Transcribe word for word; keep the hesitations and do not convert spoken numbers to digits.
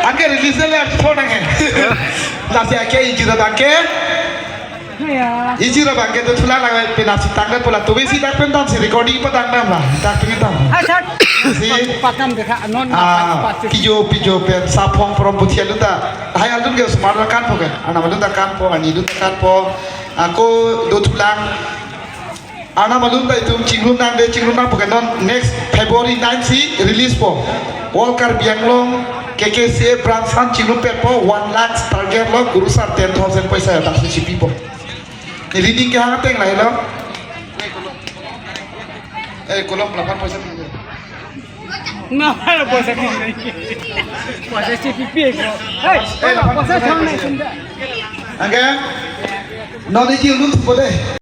Anke release le thor nang he. Lasi anke iji ra bangke. Ya. Iji ra bangke dothulang lake penap si tangdet pu la, tumi si dak pen damsi recording padang dam la. Dak pen dam. Hai, sir. Si. Pakam dekha, non Ah, pa- pa- pijo, pijo pen saphong prom puthi alun ta. Hai alun ke osomar alun kanpo ke. Arnam alun ta kanpo, arni alun ta kanpo. Ako dothulang. Arnam alun ta itum chingrum nangde, chingrum nangpo ke, non next February nine si release po. All Karbi Anglong K K C A branch an chingrumpetpo, one lakh target lo, kurusar ten thousand poisa ya taksi chipipo. Neli ning kehang ateng lahelo. Eh, kolom lapan poisa. Na, poisa ko nahi. Poisa chipipo. Hey, eh, lapan poisa poisa ko nahi. Anke, non iji alun thupo de.